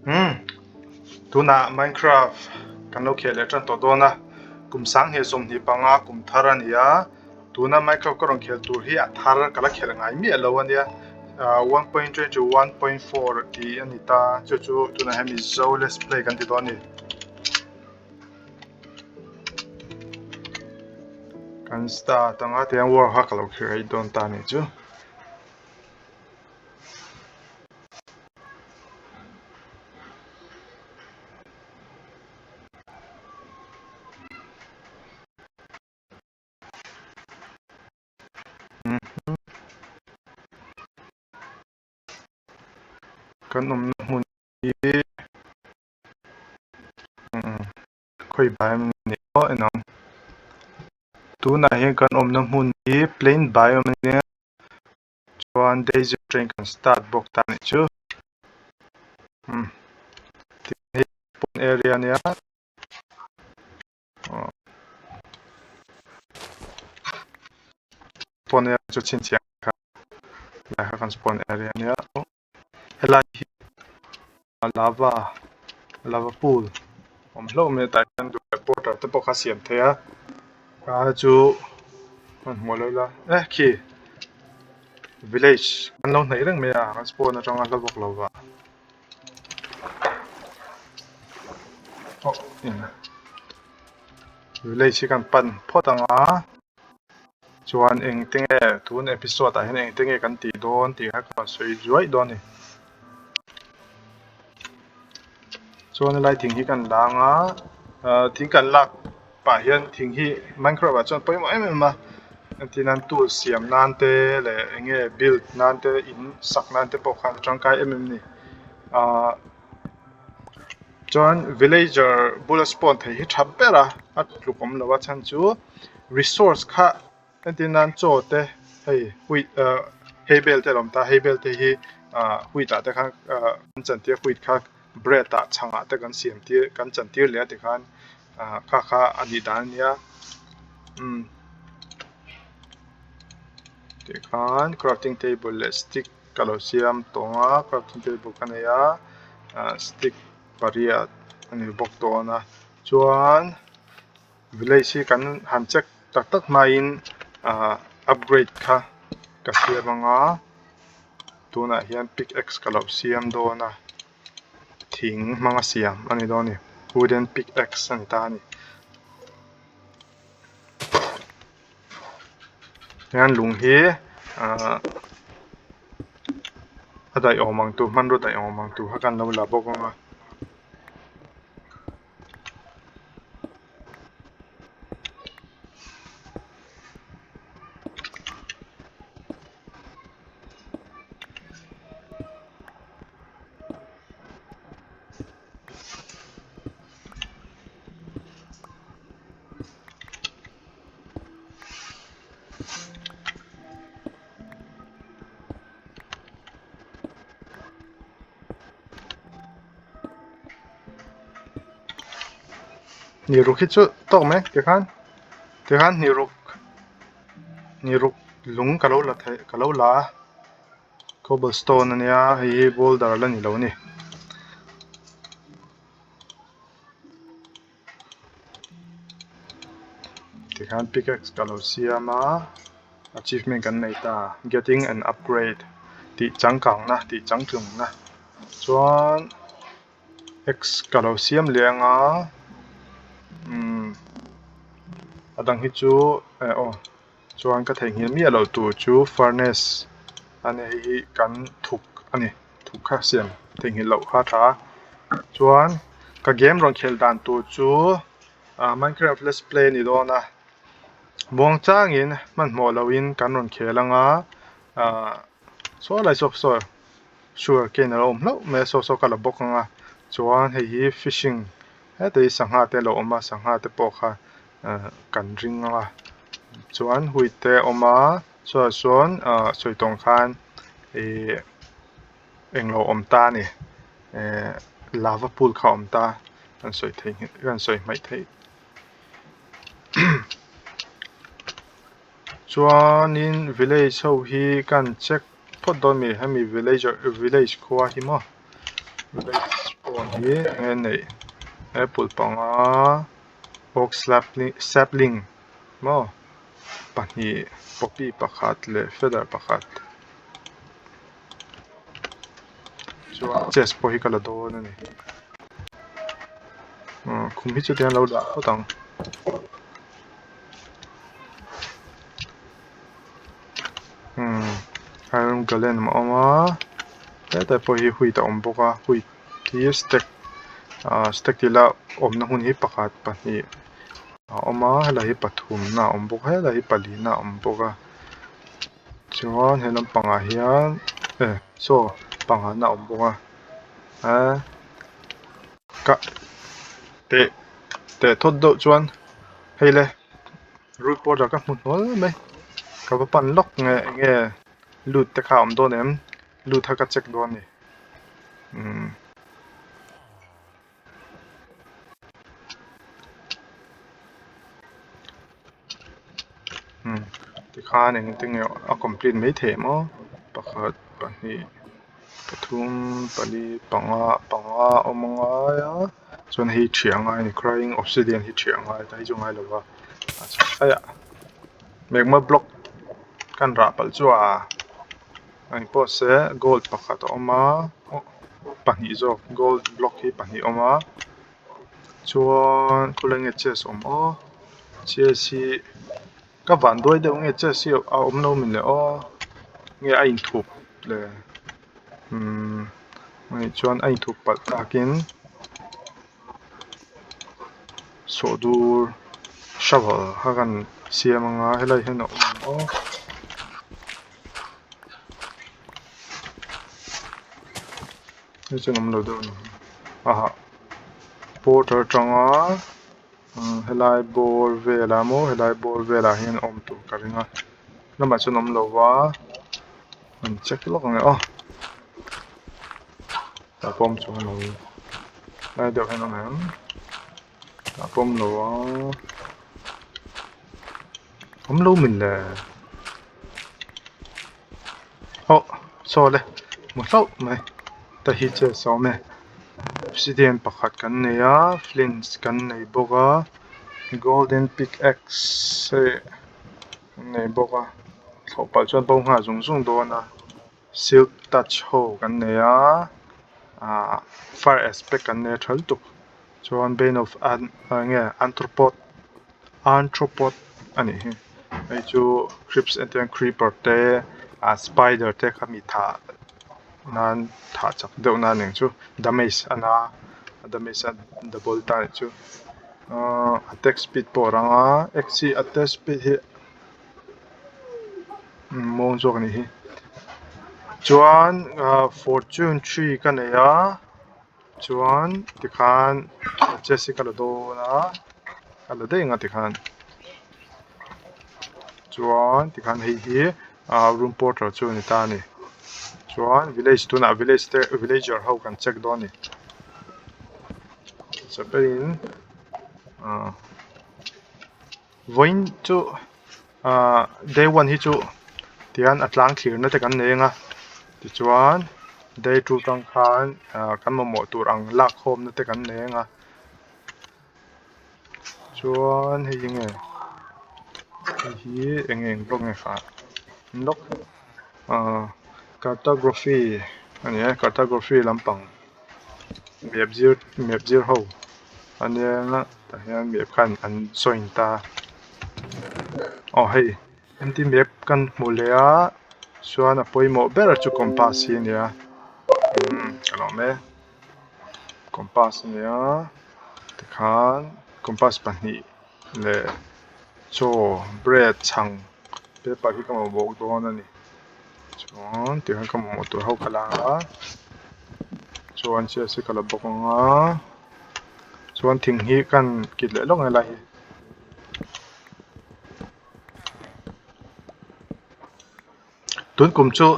Umm tunah Minecraft kan lo khel leh tan tawh dawn a, kum sanghnih 25 kum thar a ni a, tuna Minecraft ka rawn khel tur hi a thar ka la khelh ngai miah lo a nia, ah 1.21.4 tih a ni ta, chu chu tunah hian Mizo Let's Play kan ti dawn a ni. Kan start ang a, tihian world kha ka lo create dawn ta a nih chu. Kan awmna hmun hi khawi biome a ni maw enang tunah hian kan awmna hmun hi plain biome a nia. Chuan daisy train kan start bawk ta anih chu umm hei pawn area ania aw spawn area chu chhinchhiah kha lai kha kan spawn area ania helai hi lava lava pool awm hlauh mai a tah hian duh leh porter te pawh kha a siam thei a a chu hmanhmawh lo ila eh khi village an lo hnaih reng mai a an spawn atanga hla bawk lo va aw village hi kan pan phawt ang a. Chuan engte nge tun episode ah hian engte nge kan tih dawn tih kha ka rawn sawi zuai dawn a ni. Chuan helai thing hi kan lang a, ah thing kan lak pah hian thing hi Minecraft ah chuan pawimawh em em a, entir nan tool siam nan te leh eng nge build nan te in sak nan te pawh khan a tangkai em em a ni. Ah chuan villager bula spawn thei hi tha ber a, a tluk awm lo a chhan chu. Resource kha entir nan chaw te hei wheat ah hay bale te a lo awm ta hay bale te hi ah wheat ah te khan ah kan chantir wheat kha bread ah chhang ah te kan siam tir kan chantir leh a tikhan ah kha kha a nih dan a nia umm tikhan crafting table leh stick ka lo siam tawng a crafting table ka nei a ah stick pariat a ni bawk dawn a chuan. Village hi kan han check tak tak hmain ah upgrade kha ka siam ang a tunah hian pickaxe ka lo siam dawn a thing hmanga siam a ni dawn a ni wooden pickaxe a ni ta a ni hian lung hi ah a daih awm ang tur hmanrua daih awm ang tur kha kan lo la bawk ang a. Ni ruk hi chu tawk mai tikhan tikhan ni ruk ni ruk lung ka lo la theih ka lo la a cobblestone ania hei hi boulder la ni lo a ni. Tikhan pickaxe ka lo siam a achievement kan nei ta getting an upgrade tih changkangna tih changtlungna chuan axe ka lo siam leh ang a umm a dang hi chu eh aw chuan ka theihnghilh miah loh tur chu furnace a ni hei hi kan thuk a ni thuk kha siam theihnghilh loh kha a tha a chuan ka game rawn khelh dan tur chu ah minecraft let's play a ni dawn a muang changin hmanhmawh lohin kan rawn khel ang a ah saw lai saw saw sugar cane a lo awm hlauh mai a saw saw ka la bawk ang a chuan hei hi fishing heta hi sangha te a lo awm a sangha te pawh kha ah kan ring ang a chuan wheat te a awm a chutah chuan ah sawi tawng khan ihh englo awm ta a ni eh lava pool kha a awm ta kan sawi theih kan sawi hmaih theih chuanin village ho hi kan check phawt dawn a ni hemi villager village khua hi maw village. Pawn hi enge neih apple panga oak sapling maw pahnih poppy pakhat leh feather pakhat chuan chest pawh hi ka la dawn a ni khum hi chuti hian lo dah phawt ang. Iron golem a awm a hetah pawh hi wheat a awm bawk a wheat hi stack ahh stack tih lah awmna hmun hi pakhat pahnih a awm a helai hi pathumna a awm bawk a helai hi palina a awm bawk a chuan he lampangah hian e saw pangana a awm bawk a eee ka teh teh thawt deuh chuan hei le. Root border ka hmu hnual mai ka va pan lawk nge enge lut te kha a awm dawn em lut kha ka check dawn a ni umm. Umm tikhan engtin nge a complete mai theih maw pakhat pahnih pathum pali panga panga a awm angai a. Chuan hei ṭhiah a ngai a ni crying obsidian hi ṭhiah a ngai ta hei chu ngai lo va aiah magma block kan rah palh chu a engpawh se gold pakhat a awm a pahnih zawk gold block hi pahnih a awm a chuan khawlai nge chest a awm aw chest hi ka van duai deuh nge chest hi a awm lo mi le aw nge a inthup le umm anih chuan a inthup palh takin sawhdur shovel kha kan siam anga helai hian a awm ang aw. Hei chuan awm lo deuh a ni aha porter atanga helai bawr velah maw helai bawr velah hian a awm tur ka ring a lamah chuan awm lo va. An check lawk ang e aw tah pawh awm chuang lo lai deuh hian a awm em tah pawh awm lo a awm lo min le aw saw le hmu hlauh mai ta hi chest a awm e obsidian pakhat kan nei a flints kan nei bawk a golden pickaxe hei. Kan nei bawk a thlawh palh chuan bo nghal zung zung dawn a silk touch ho kan nei a ahh fire aspect kan nei a tha lutuk chuan bane of an eng nge anthropod anthropod a nih hi hei chu crips atan creeper te ah spider te kha mi thah nan thah chak deuh nan eng chu damage a na a damage a double ta nih chu. Ahh attack speed pawh a rang a x hi attack speed hi muang zawk a nih hi chuan ahh fortune tree ka nei a chuan tikhan chest hi ka la dawn a ka la daih ang a tikhan chuan tikhan hei hi ahh room porter chu a ni ta a ni chuan village tunah village te villager ho kan check dawn a ni. Saberin ah vawiin chu ah day one hi chu tihian a tlang thlirna te kan nei ang a tichuan day two tang khan ah kan mamawh tur ang lak khawmna te kan nei ang a chuan hei hi nge hei hi eng eng blog nge kha lawk ah cartography a ni a cartography lampang. Map zir map zir ho ania tah hian map khan an join ta aw hei empty map kan hmu leh a chuan a pawimawh ber chu compass hi a nia umm ka lawm e compass a nia tikhan compass pahnih leh chaw bread chhang paper hi ka mamawh dawn a ni. Chuan tihian ka mamawh tur ho ka la a chuan chairs hi ka la bawk ang a chuan thing hi kan kit leh lawk ang helai hi. Tun kum chu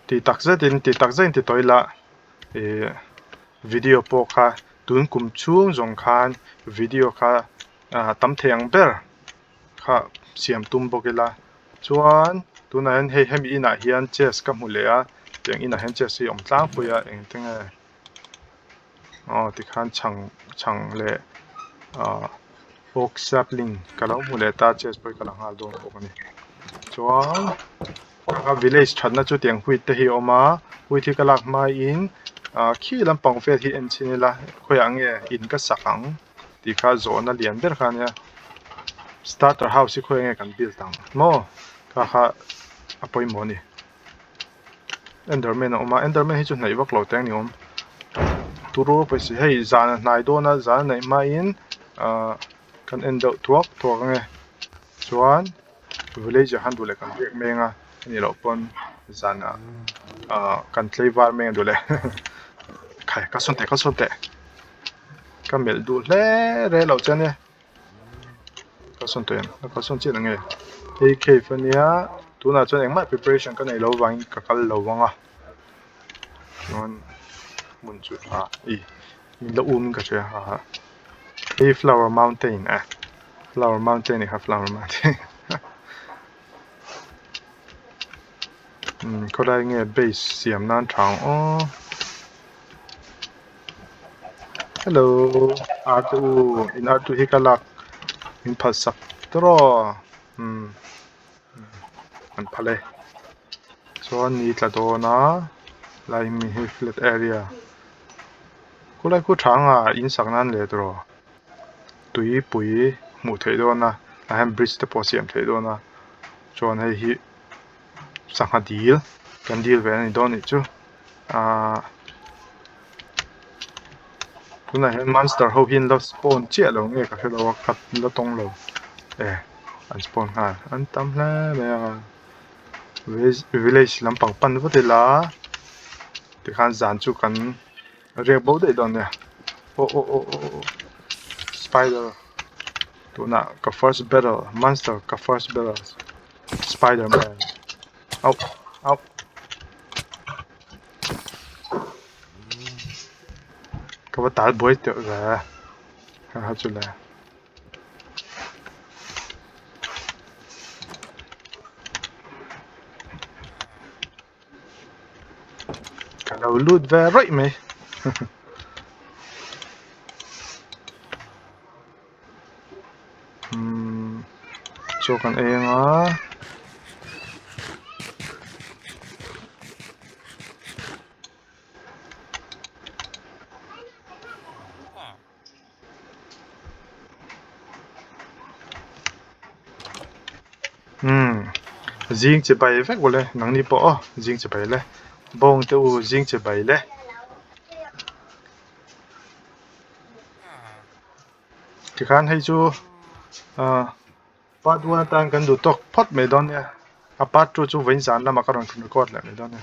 tih tak zetin tih tak zetin ti tawh ila ih video pawh kha tun kum chhung zawng khan video kha ah tam thei ang ber kha siam tum bawk ila chuan tunah hian hei hemi inah hian chest ka hmu leh a tiang inah hian chest hi a awm tlangpui a engte nge. Aw tikhan chhang chhang leh ah oak sapling ka lo hmu leh ta chest pawh hi ka la nghal dawn bawk a ni. Chuan a village thatna chu tiang wheat te hi a awm a wheat hi ka lak hmain ah khi lampang vel hi en chhin ila khawiah nge in ka sak ang tih kha zawhna lian ber kha a nia starter house hi khawiah nge kan build ang maw kha kha a pawimawh a ni. Enderman a awm a Enderman hi chu hnaih vak lo te a ni awm turu pawisa hei zan a hnai dawn a zan a neih hmain ahh kan en deuh thuak thuak ang e chuan village ah khan duh leh kan riak meng a anih loh pawn zanah ahh kan tlaivar meng a duh leh khai ka sawn teh ka sawn teh ka melh duh hle rel loh che ania. Ka sawn tawh em? Ka sawn chiah nge? Hei cave ania tunah chuan engmah preparation ka neih loh avangin ka kal lo vang a chuan hmun chu tha ih min la um in ka hria ha ha hei flower mountain a flower mountain ni kha flower mountain umm khawlai nge base siam nan tha ang aw. Hello arte u in arte hi ka lak min phal sak tawh umm an phal e chuan ni tla dawn a lai mi hi flat area khulai khu tha anga in sak nan leh tawh tuipui hmuh theih dawn a tah hian bridge te pawh a siam theih dawn a chuan hei hi sangha dil kan dil ve a ni dawn anih chu ahh tunah hian monster ho hi an la spawn chiah lo nge ka hrelo a ka la tawng lo e an spawn nghal an tam hle mai a village lampang pan vat ila tikhan zan chu kan riak bo daih dawn nia aw aw aw aw aw spider tunah ka first battle monster ka first battle spider man au au. Ka va tal buai teuh ve ha ha chu le. Ka lo lut ve rawih mai. Umm chaw kan ei anga umm zing chibai vek ule nangni pawh aw zing chibai le bawng te u zing chibai le. Tikhan hei chu ah part one atan kan duh tawk phawt mai dawn nia a part two chu vawiin zan lamah ka rawn record leh mai dawn nia.